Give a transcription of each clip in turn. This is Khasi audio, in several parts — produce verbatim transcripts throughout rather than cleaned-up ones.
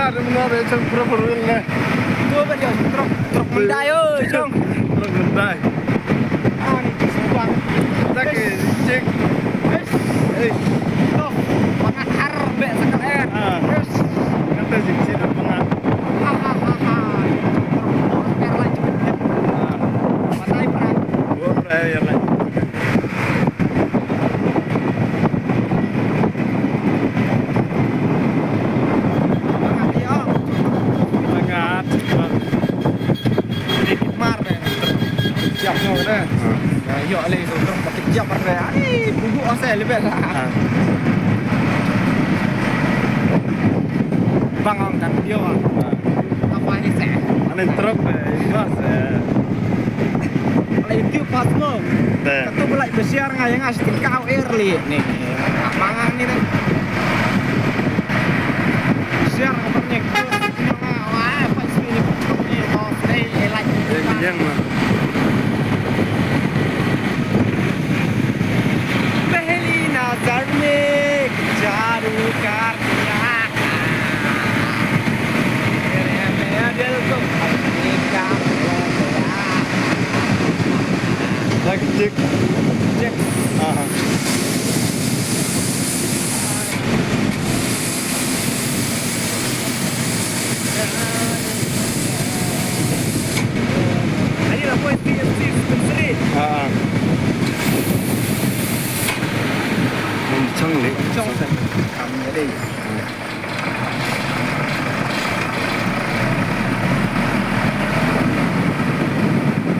Ada menara yang proper ne. Tu apa dia? Truk, truk Hyundai, oi, jong. Truk Hyundai. Ah, ni tu sumpah. Tak ke, cek. Eh. Tu, bangat har, bek sakal air. Ah. Yes. Kata je, cek dah bangat. Ha, ha, ha, ha. Truk, oh, air lah cepet dia. Ah. Matai peran. Oh, air lah. Mar, eh. Siap no, eh. Ha. Ya, yo, ale, so, terus pakai jam, eh. Ai, bubuk asal lebih lah. Ha. Bang, ang kan dia, bang. Ha. Apa ni, seh? Ane truk, eh, bas, eh. Ale, itu pas mo. Te. Katu belai besiar ngai ngas tingkau air li ni. Apa ngang ni, ni? Besiar ngai bernyek. Wah, apa sih ni? Ni, oh, stay, eh, like. Eh, kenyang lah. Pehli nazar mein jadoo kar diya. Lagi cek. Cek. Ah. Ini lah, boy, T S C Spencer. Ah. Kencang, Dik. Kencang, Ustaz. Kami ada.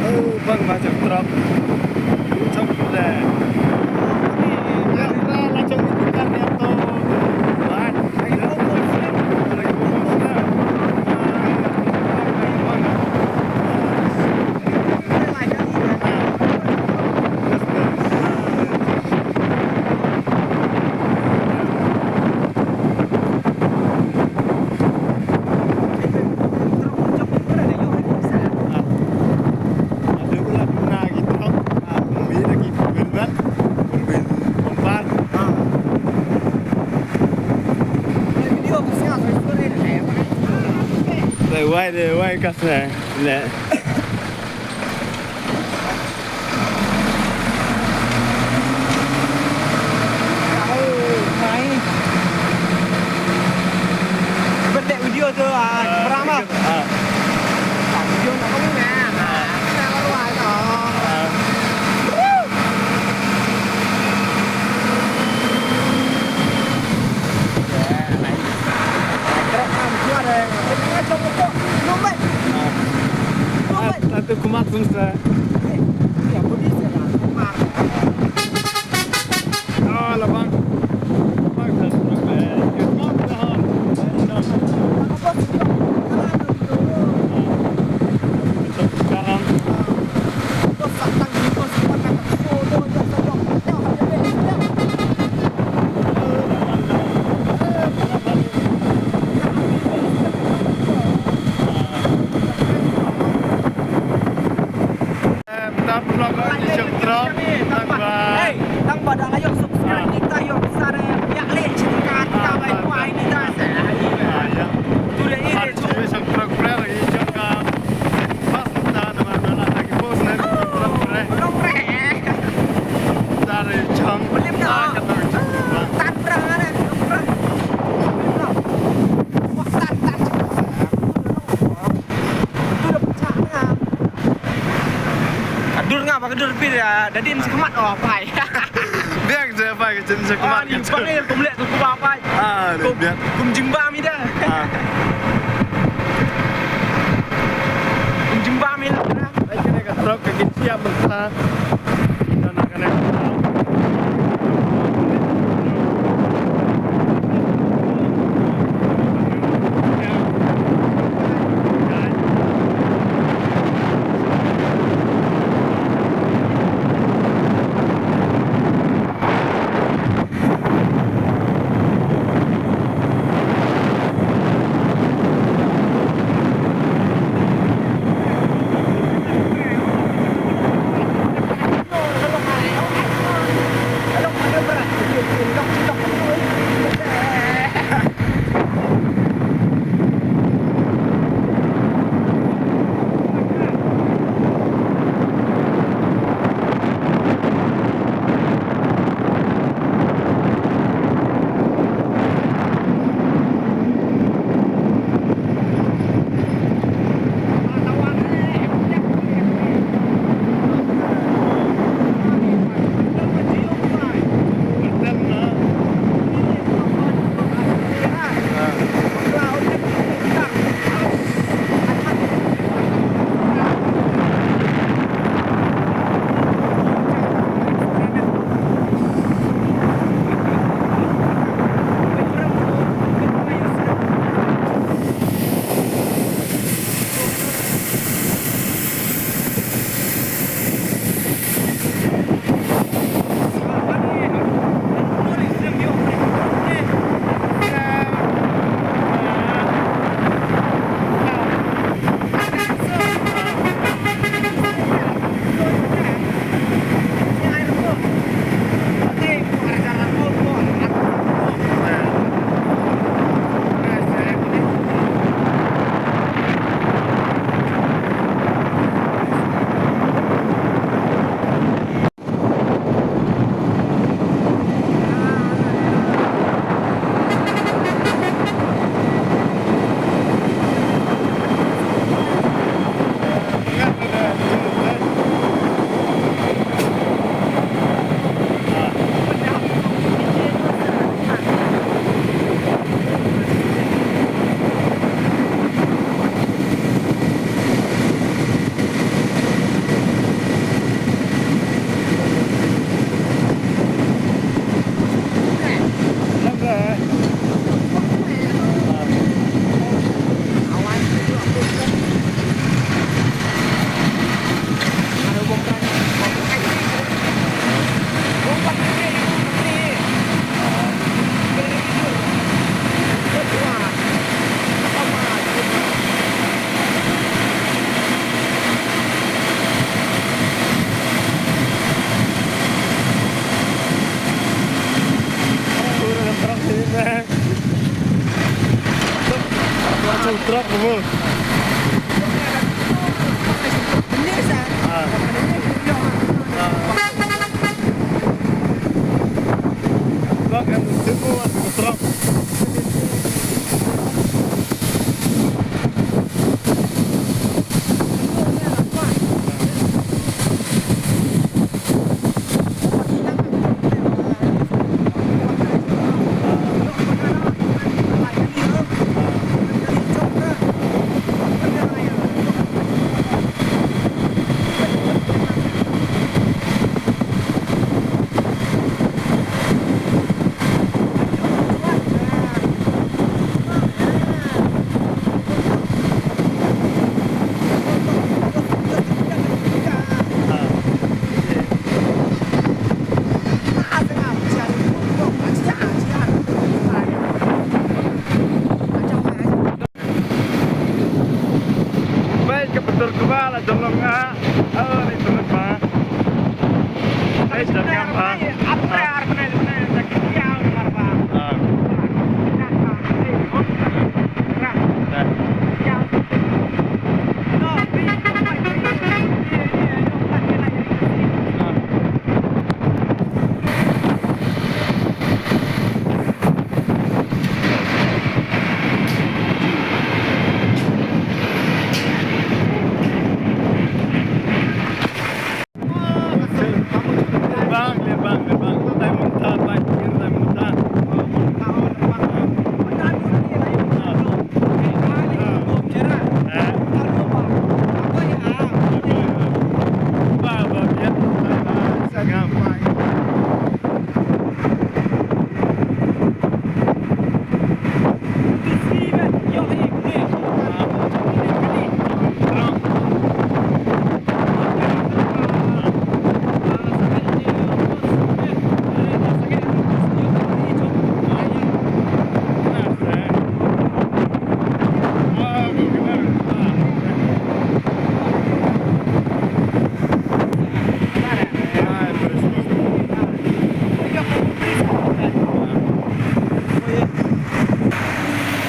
Oh, bang, macam truk. Macam truk. Ni, ni, ni, macam ni, bukan dia tu. Bukan. Wai de, wai kas ne. Ne. Video tu, ah, kamera mah. Ah. Video nak kau ni, ah. Kita keluar tu. Ah. Satu kumat semesta. Ah, labang. Labang dah. Sekarang. Tang ba, tang ba da la ïoh subscribe, kita ïoh sa re ïa leh shi tyngka, kita bai kwai kita sa. Ah, ïa. Tu de i de tu. Subscribe, subscribe, ïa ka. Ka dur nga ba ka dur phi da, da dien shi khmat, oh, pai. Biang je pai ka chen shi khmat. Ah, ni ka chen. Pai kum leh tu ku ba pai. Ah, kum, biang. Kum jingbam i da. Ah. Kum jingbam i da. Ai, kane ka trok ka kin siap mynta.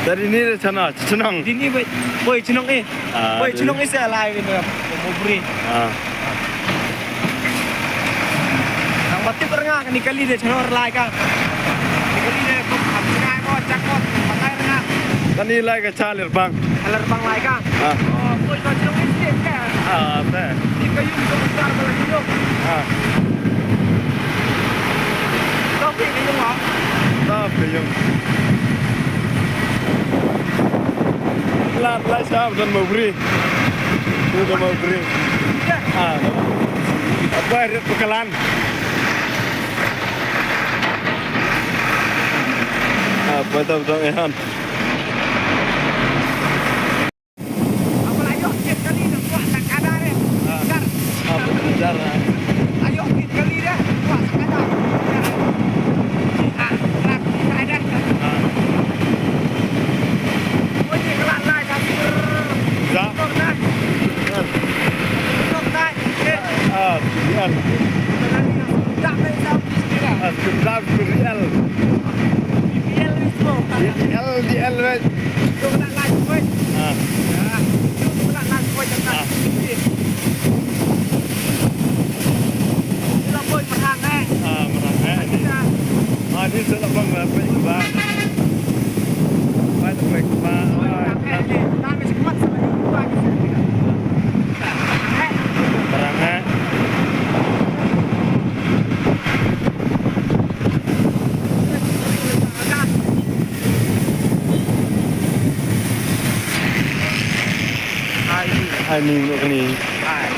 Dari ni re chana, chnong. Dini bai, bai chnong eh. Ah, bai dini. Chnong eh sa lai win mo bri. Ah. Nang batip rnga kani kali de chano lai ka. Kani kali de ko ap ngai ko chak ko matai rnga. Kani lai ka cha Lerbang. Lerbang lai ka. Ah. Oh, koi ko chong is de ka. Ah, te. Ni ka yung ko tar bala yung. Ah. Tau pe ka yung ah. Tau pe yung. Lat lai sa don mo bri. Tu tu mo bri. Ah. Apa rit pekalan. Apa tu tu ihan. Hai ni, ni. Hai.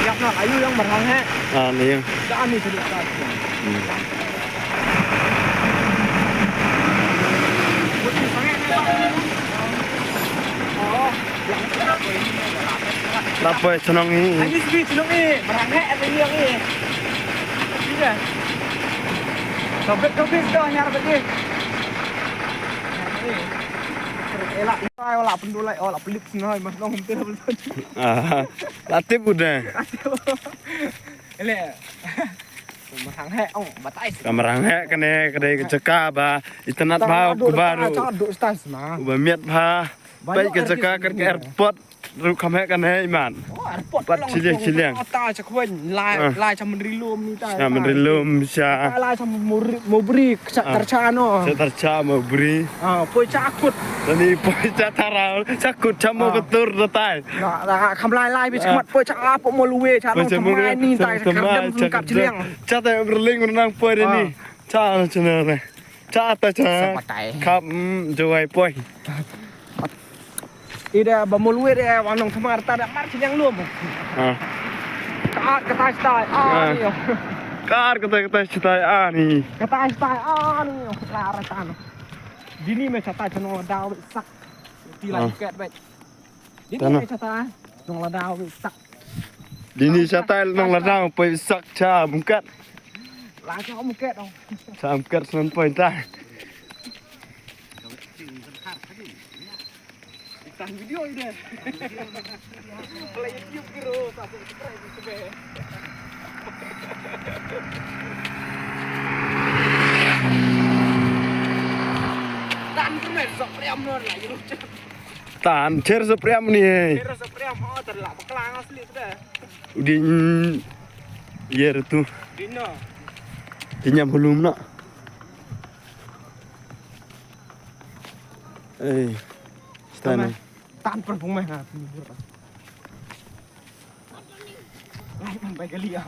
Yak na ayu yang marhang he. Ah, ni yang. Dah ni tadi. Hmm. Lapoi chnong i. Ani sbi chnong i, marhang he, ani yang i. Sini. Sobek sobek dah nyar bagi. Elak, elak pendulai, oh, elak pelik senai, mas nong. Ah, la tip udah. Ele. Marhang he, ong, batai. Ka marhang he kane, ka dei ka jaka ba itynnad bha, ka baru. Ka duk stas ma. Ba miat bha. Peit ka jaka ka airport. Ruh kham heh kane i man. Oh, airport pat long chiliang, chiliang. Ta cha khwin lai, lai cha Mynri Lum ni ta. Cha Mynri Lum cha. Lai cha Mobri, Mobri cha, ah, Tarcha no. Cha Tarcha Mobri. Ah, poi cha Kut. Tani poi cha Taraw, cha Kut cha Mobatur da tai. Na, na, kham lai lai bi cha mat poi cha Apo Molwe cha long cha mai ni tai cha Kardem cha kap chiliang. Cha tai berling nang poi ni. Cha na cha na. Cha ta cha. Kham, mm, jawai poi. Ida ba Molwe de wa nong thamar ta da mar chiliang lum. Ah. Ka, ka tai stai, ah, ni. Ka, ka tai, ka tai stai, ah, ni. Ka tai stai, ah, ni. La ra tan. Dini me cha tai cha nong la daw sak. Ti la ket bet. Dini me cha tai nong la daw sak. Dini cha tai nong la daw poi sak cha mungkat. La cha mungkat dong. Cha mungkat san poi tai. Video ide. Play YouTube guru, sa subscribe gitu be. Tan permen sok priam lor la yu. Tan cher so priam ni. Cher so priam, oh, terlak baklang asli sudah. Udi yer tu. Dino. Tinyam hulum na. Eh, stana. Tan perpung meh ha. Lai man bai gali ah.